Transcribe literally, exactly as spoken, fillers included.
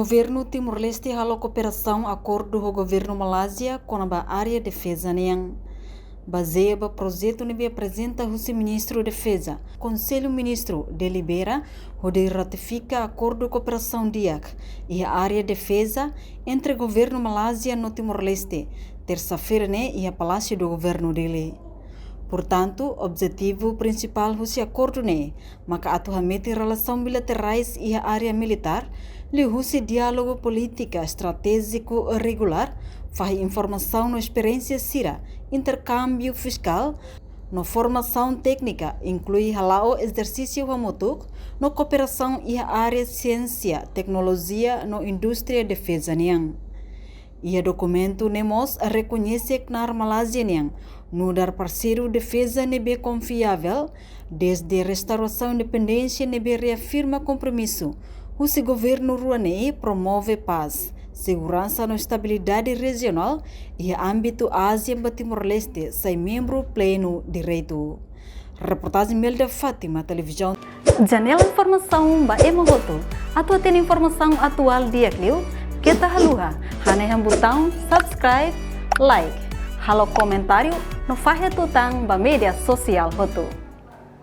Governu Timor-Leste halo kooperasaun akordu ho governu Malázia kona-ba área defeza nian. Bazeia ba projetu ne'ebé aprezenta husi Ministru Defeza, Konsellu Ministru delibera hodi ratifika akordu kooperasaun di'ak iha área defeza entre governu Malázia no Timor-Leste, tersa-feira ne'e iha Palácio do Governo Dili. Portantu, objetivu prinsipál husi akordu ne'e maka atu hametin relasaun bilaterais iha área militár, liuhusi diálogu polítika estratéjiku regulár, fahe informasaun no esperiénsia sira, interkámbiu fiskál, no formasaun téknika, inklui hala'o ezersísiu hamutuk, no kooperasaun iha área siénsia, teknolojia no indústria defeza nian. Iha dokumentu ne'e mós rekoñese knaar Malázia nian nu'udar parseiru defeza ne'ebé konfiavel, dezde restaurasaun independénsia ne'ebé reafirma kompromisu husi governu rua ne'e promove pás, seguransa no estabilidade rejionál iha ámbitu Ázia ba Timor-Leste sai membru plenu direitu. Reportajen Melda Fátima, Televizaun. Janela informasaun ba ema hotu. Atu hatene informasaun atuál di'ak liu, keta haluha hanehan butaun subscribe, like, halo komentáriu no fahe tutan ba média sosiál hotu.